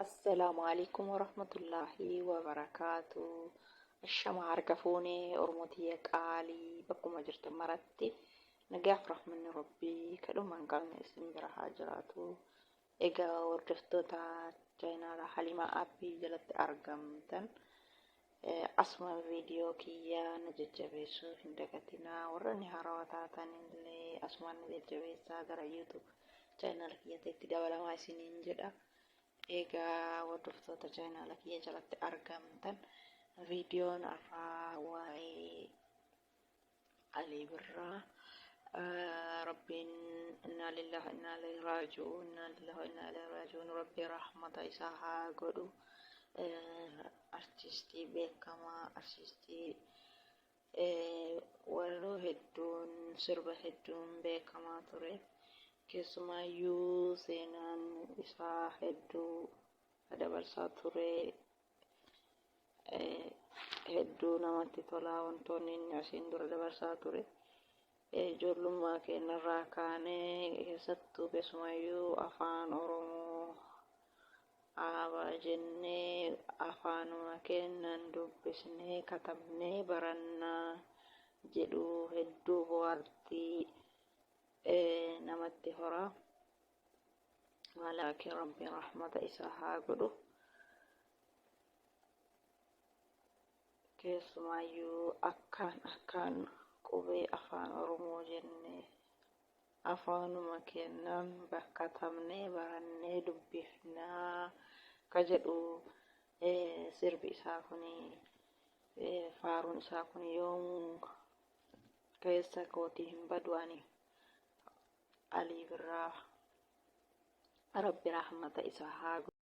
Assalaamu alaikum warahmatullaahi wabarakaatu. Ashama harka fuunee Oromoo tiyya qaalii bakkuma jirtan maratti nagaaf rahmanni Rabbii kadhuma hin qabne isin bira haa jiraatu. Egaa hordoftoota chaayinaala Halimaa Aappii jalatti argamtan asuma viidiyoo kiyya na jajjabeessuu hin dagatinaa. Warra inni haarawaa taatan illee asumaan na jajjabeessaa gara YouTube chaayinaala kiyyatti itti dabalamaa isiniin jedha. Egaa hordoftoota chaayinaala kiyya jalatti argamtan viidiyoon har'aa waa'ee Alii Birraa Rabbiin innaa lillahi wa innaa ilaihi raaji'uun innaa lillahi wa innaa ilaihi raaji'uun Rabbii rahmata isaa haa godhu. Artistii beekamaa, artistii walaloo hedduun sirba hedduun beekamaa ture. Keessumaayyuu seenaan isaa hedduu dabarsaa ture. Hedduu namatti tola wantoonni inni asiin dura dabarsaa ture. Ijoollummaa keenyarraa kaanee keessattuu keessumaayyuu afaan Oromoo aabaa jennee afaanuma keenyaan dubbisnee katabnee barannaa jedhu hedduu bohaartii namatti hora. Walaakin Rabbiin rahmata isaa haa godhu. Keessumaayyuu akkaan akkaan qubee afaan Oromoo jennee afaanuma keenyaan katabnee barannee dubbifnaa ka jedhu sirbi isaa kun, faaruun isaa kun yoomuu keessa kootii hin badu. Ani Alii Birraa Rabbi rahmata isaa haa godhu.